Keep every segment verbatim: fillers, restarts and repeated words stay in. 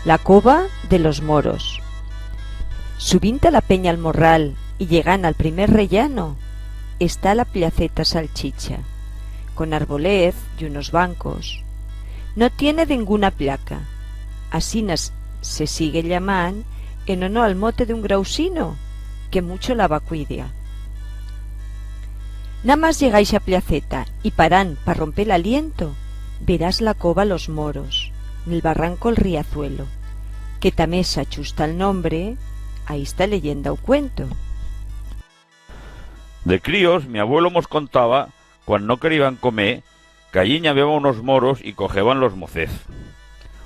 La cova de los moros. Subint a la penya el morral y llegant al primer rellano está la placeta salchicha, con arbolez y unos bancos. No tiene denguna placa. Asinas se sigue llamant en honor al mote d'un grausino que mucho la va cuidar. Namás llega a ixa placeta y parant pa romper l'aliento, verás la cova Los Moros, n'el barranco el Riazuelo, que tamé s'achusta el nombre a ista leyenda u cuento. De críos, mi abuelo mos contaba, cuan no queriban comer, que allí n'i habeba unos moros y cogeban los mocez.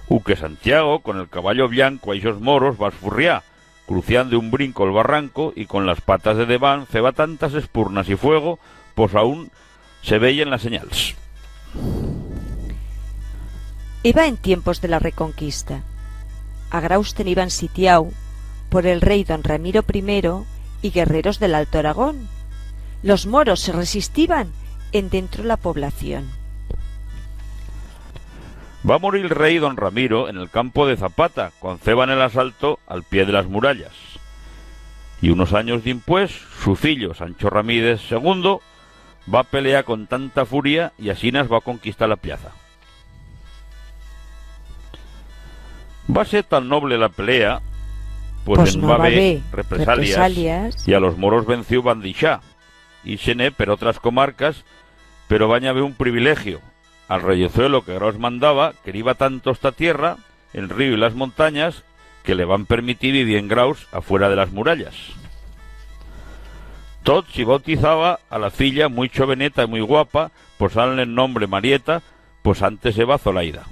U que Santiago, con el caballo blanco a ixos moros, va esfurriar, cruciando un brinco el barranco y con las patas de debant feba tantas espurnas y fuego, pos aún se veyen las senyals. Eba en tiempos de la Reconquista. A Graus teniban sitiau por el rei don Ramiro primero y guerreros del Alto Aragón. Los moros se resistiban en dentro la población. Va morir el rei don Ramiro en el campo de Zapata, cuan feban el asalto al pie de las murallas. Y unos anyos dimpués, su fillo, Sancho Ramírez segundo, va pelear con tanta furia y asinas va conquistar la plaza. Va ser tan noble la pelea, pues... Pues en no va va haber haber represalias, represalias y a los moros venciu van dixar irse-ne per otras comarcas, pero van haber un privilegio. Al reyezuelo que Graus mandaba, queriba tanto esta tierra, el río y las montanyas, que le van permitir vivir en Graus afuera de las murallas. Tot si bautizaba a la filla, muy choveneta y muy guapa, posant-le el nombre Marieta, pues antes eba Zoraida.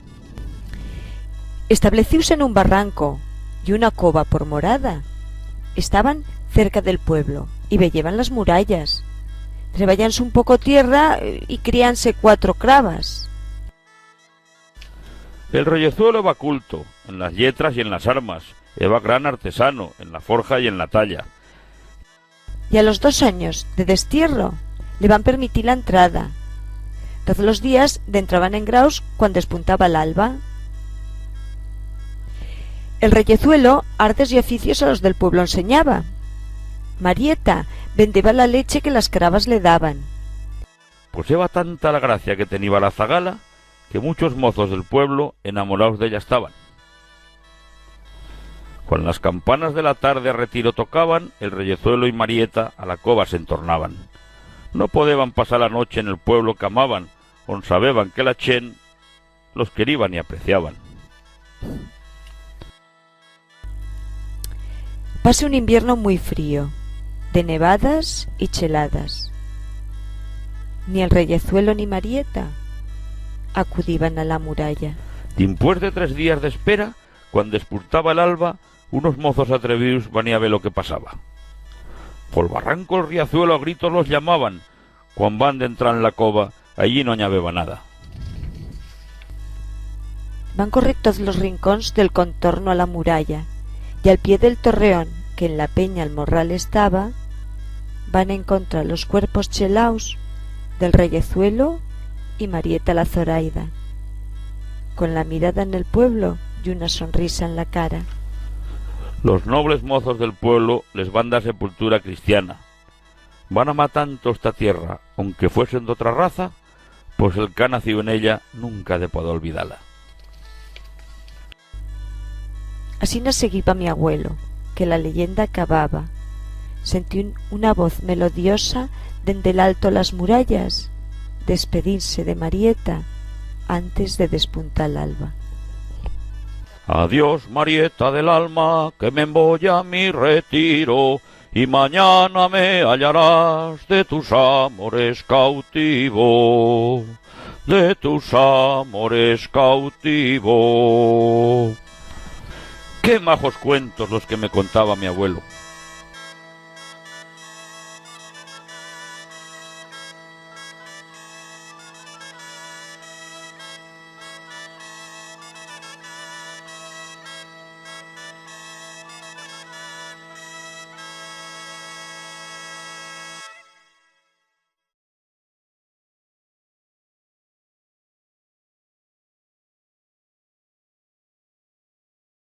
Estableciu-se en un barranco y una cova por morada. Estaban cerca del pueblo y veyeban las murallas. Treballan-se un poco tierra, eh, y crían-se cuatro crabas. El reyezuelo eba culto en las lletras y en las armas, eba gran artesano en la forja y en la talla. Y a los dos anyos de destierro le van permitir la entrada. Toz los días dentraban en Graus cuan despuntaba l'alba. El reyezuelo artes y oficios a los del pueblo ensenyaba. Marieta vendeba la leche que las crabas le daban. Pues eba tanta la gracia que teniba la zagala que muchos mozos del pueblo enamoraus d'ella estaban. Cuan las campanas de la tarde a retiro tocaban, el reyezuelo y Marieta a la cova se'n tornaban. No podeban pasar la noche en el pueblo que amaban, on sabeban que la chent los queriban y apreciaban. Pasa un invierno muy frío, de nevadas y cheladas. Ni el reyezuelo ni Marieta acudiban a la muralla. Dimpués de tres días d'espera, cuan despuntaba l'alba, unos mozos atrevius van ir a ver lo que pasaba. Pol barranco el riazuelo a gritos los llamaban, cuan van dentrar en la cova, allí no n'i habeba nada. Van correr toz los rincons del contorno a la muralla, y al pie del torreón, que en la penya el morral estaba, van encontrar los cuerpos chelaus del reyezuelo y Marieta la Zoraida, con la mirada en el pueblo y una sonrisa en la cara. Los nobles mozos del pueblo les van dar sepultura cristiana. Van amar tanto esta tierra, aunque fuesen d'otra raza, pos el que ha naciu en ella nunca ha de poder olvidar-la. Asina seguiba mi agüelo, que la leyenda acababa. Sentí un, una voz melodiosa dende l'alto las murallas, despedint-se de Marieta antes de despuntar l'alba. Adiós, Marieta de l'alma, que me'n voi a mi retiro, y mañana me hallarás de tus amores cautivo, de tus amores cautivo. Qué majos cuentos los que me contaba mi agüelo.